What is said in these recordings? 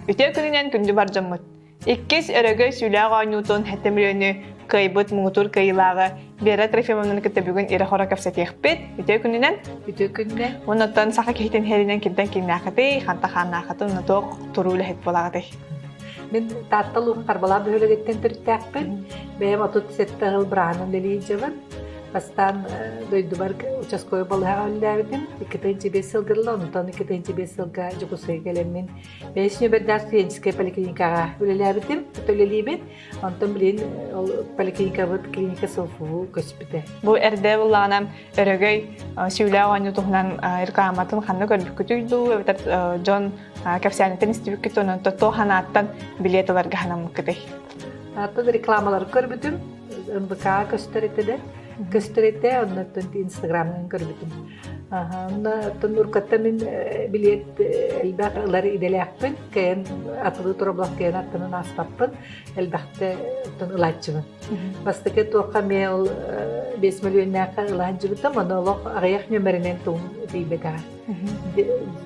Үтүө күнүнэн күндү бар дьоммут! Иккис өрөгөй сүүлээх оонньуутун хэтэмрүөнү кыайбыт муҥутуур кыайыылааҕы Вера Трофимовнаны кытта бүгүн ирэ-хоро кэпсэтиэхпит. Үтүө күнүнэн! Үтүө күнүнэн! Оннуттан саха киһитин иһэринэн кимтэн кимнээххитий, ханта хааннааххытын, онно туох туруу үлэһит буолаҕытый? Мин Таатта улууһун Харбалаах бөһүөлэгиттэн төрүттээхпин. Бэйэм 37 сыл бырааһынан үлэлии сылдьабын. Бастаан дойдубар участковай балыһаҕа үлэлээбитим. 2005 сылга ыла, онтон 2005 сылга Дьокуускайга кэлэммин бэйэс нүөмэрдээх студенческай поликлиникаҕа үлэлээбитим, үлэлиибин. Онтон билигин ол поликлиникабыт клиника СОФУ көспүтэ. Бу эрдэ буллаҕына өрөгөй сүүлээх оонньуу туһунан рекламатын ханна көрбүккүтүй дуу, эбэтэр дьон кэпсээниттэн истибиккит онон туох санааттан билиэт ыларга санаммыккытый? Аттан рекламалары көрбүтүм, НВК көстөр этэ да, көстөр этэ, оннуттан Инстаграмынан көрбүтүм. Онно уруккаттан мин билиэт элбэх ылар идэлээхпин, кэйэн атылыы тураблах кэйэн аттынан ааспаппын, элбэхтэ оттон ылааччыбын. Бастакы туохха эмиэ ол 5 мөлүйүөннээххэ ылаан дьыбытым, ону олох аҕыйах нүөмэринэн тугум тиийбэтэҕэ.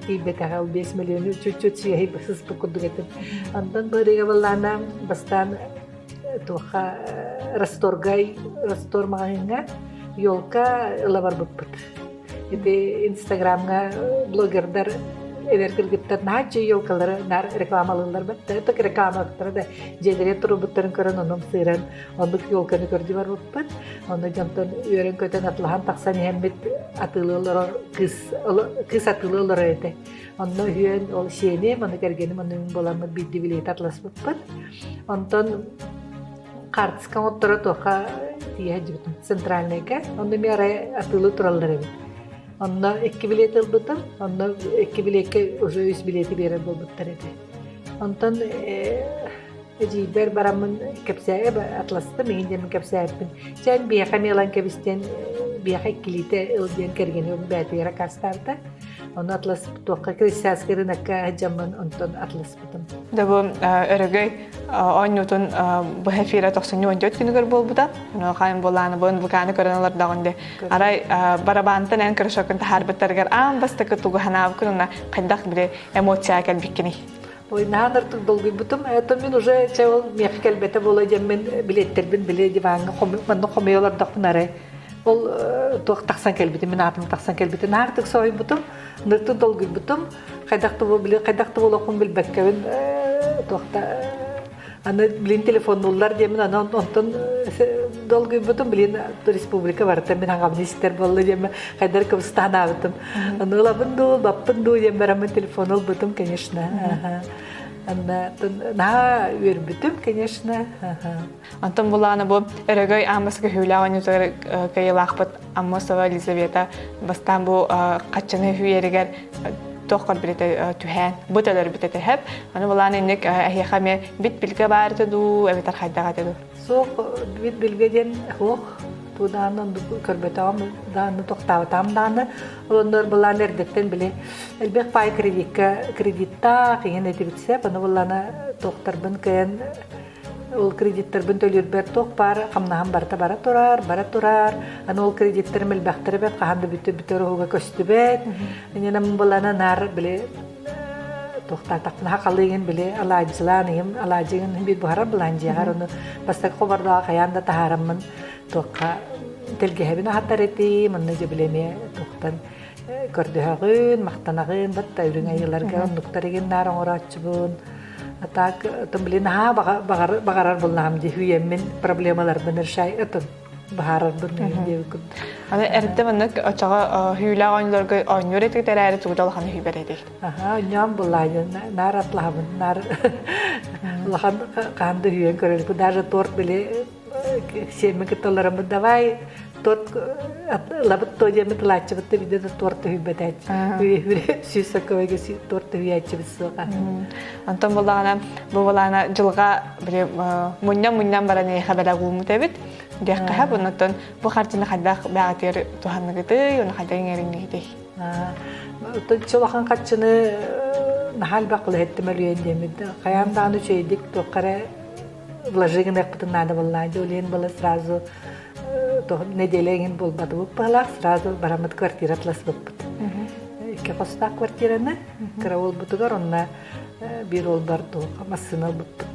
Тиийбэтэҕэ ол 5 мөлүйүөнү чуть-чуть сыыһай сыспыт курдук этим. Онтон бырыга былаана бастаан туохха Расторгай Растор маҕаһыыҥҥа елка ыла барбыппыт. Ити Инстаграмҥа блогердар эдэр кыргыттар наһаа елкалары наар рекламалыыллар баттара так рекламалыктара да дьиэлэрэ турбуттарын көрөн онон сыыран оннук елканы көрдүү барбыппыт. Онно дьонтон үөрэн-көтөн атлаһан тахсан иһэммит атыылыы олорор кыыс кыыс атыылыы олорор этэ. Онно үһүөн ол сиэним, ону кэргэним оннугун буоламмыт биирдии билиэти атласпыппыт. Онтон хаартыска оҥотторо туохха тиийэ сылдьыбытым центральнайга. Онно эмиэ арай атыылыы тураллар эбит. Онно икки билиэт ылбытым. Онно икки билиэккэ уже үс билиэти биэрэр буолбуттар этэ. Онтон эдьиийбэр бараммын кэпсээ атластым, иһин диэммин кэпсээппин. Чээн биэхэ эмиэ ылан кэбистиэн биэхэ иккилиитэ ыл диэн кэргэним бээтигэр аккаастаабыта. Ону атлас туохха крестьянскай рынокка дьаммын онтон атласпытым. Да бу өрөгөй оонньуутун быһа эфирэ 94 күнүгэр буолбута. Хаайын буолааны бу НВК-ны көрөн олордоҕун де. Арай барабантан эн крышокун таһаарбыттарыгар аан бастакы тугу санаабыккын уонна хайдах били эмоция кэлбиккиний? Ой, наһаа артык долгуйбутум. Это мин уже чэ ол миэхэ кэлбэтэ буола диэммин билиэттэрбин били диваҥҥа манна хомуйа олордохпун арай ол туох тахсан кэлбитим, мин аатым тахсан кэлбитин наһаа соһуйбутум, ыныртык долгуйбутум. Хайдах да били хайдах да буолуохпун билбэккэбин туохта аны билин телефоннуллар диэмин аны онтон долгуйбутум билин республика барыта мин аҕабын истэр буолла диэммин хайдар кыбыстанаабытым. Аны ылабын дуу, баппын дуу диэн бараммын телефон ылбытым, конечно. Анна наһаа үөрбүтүм, конечно. Онтон булааны бу Өрөгөй Аамаска хүүлээх оонньуутугар кыайыылаахпыт Аммосова Елизавета бастаан бу хаччаны хүйэригэр туох көрбүтэ түһээн бу төлөрбүтэ тэһэп аны булаан инник эһиэхэ эмиэ бит билгэ баар этэ дуу эбэтэр хайдах этэ дуу Суох бит билгэ диэн суох туудааны көрбөтөҕүм дааны тохтаабатаам дааны олоннор былаан эрдэттэн били элбэх паай кредикка кредиттаах иһин этибитсэ аны буллана туохтарбын кыайан Ол кредиттэрбин төлүүрбэр туох баар хамнаһым барыта бара турар, бара турар. Аны ол кредиттэрим элбэхтэрэ бэрт хаһан да бүтэ бүтэр уһуга көстүбэт. Иннинэ былана наар били туохтаатахпына хахалыыгын били алаадьылаан ыйым алаадьыгын биир буһарар былаан дьиэҕэр ону бастакы хобордооҕо хайаан да таһаараммын туохха тэлгэһэбин аһатар этим онно дьэ били эмиэ туохтан көрдөһөҕүн махтанаҕын батта үрүҥ айыыларга оннуктар игин наар оҥорооччубун А так, то блин, наһаа баҕарар буллаҕым дии хүйэммин проблемаларбын решай ытын баһаарарбын диэбит Аны эрдэ маннык очоҕо хүүлээх оонньууларга оонньуур этигит эрээри тугу да улахан хүйбэр этий. Аха, оонньоон буллаайын наар атлаһабын, наар улахан хаан да хүйэн көрөлүк. Даже торт били сиэммин кытта олороммут давай торт лабыт то диэммит ылааччыбыт да виде да торт үһүйбэтээччи сүүс саккабайга торт үһүйээччибит суоҕа Онтон буллаҕына бу булаана дьылҕа били мунньан-мунньан баран эйиэхэ бэлэх ууммут эбит диэххэ бұннаттан бу харчыны хайдах бэҕэтигэр туһанныгытый уонна хайдах иҥэриҥҥитий Улахан харчыны наһаа элбэх кылыһыттым өлүйэн диэммит хайаан даҕаны үчүгэйдик туохха эрэ вложи гыныахпытын наада буоллаҕа дьэ ол была сразу неделя иҥин буолбатыбыт быһалаах сразу бараммыт квартира атласпыппыт икки хостоох квартираны кыра буолбутугар онно. Биир уолбар туох массыына ылбыппыт.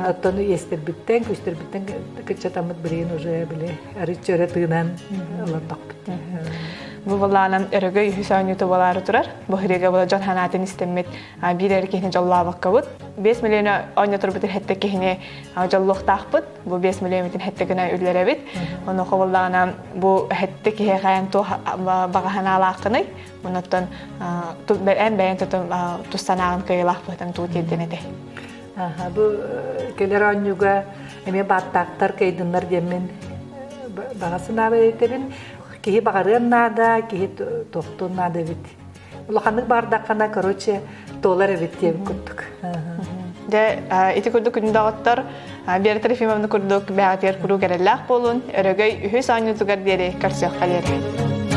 Оттон иэстэрбиттэн, күстэрбиттэн кыччатаммыт билигин уже били арыычча өрө тыынан ылыннахпыт. Бу былаанан өрөгөй үһүс оонньуута буолаары турар. Бу хиригэ була дьон ханаатын истэммит биир эр киһини дьоллообоккобут. 5 миллион оонньоторбут хэттэ киһини дьоллуохтаахпыт. Бу 5 миллион хэттэ гына үллэрэбит. Ону хобуллаҕына бу хэттэ киһиэхэ туох баҕа санаалааххыный? Онуттан эн бэйэн тус санааҕын кыайыылаах быһытан туу тиэрдэн этэ. Бу кэлэр оонньууга эмиэ бааттаахтар кыайдыннар диэммин баҕа санаабар этэбин. Киһи баҕарыан наада, киһи тохтуон наада эбит. Улаханнык баҕардаххына, короче, туолар эбит диэбит курдук. Дьэ, ити курдук күндү доҕоттор, Вера Трофимовна курдук бэҕэтигэр куруук эрэллээх буолун, өрөгөй үһүс оонньуутугар диэри көрсүөххэ диэри.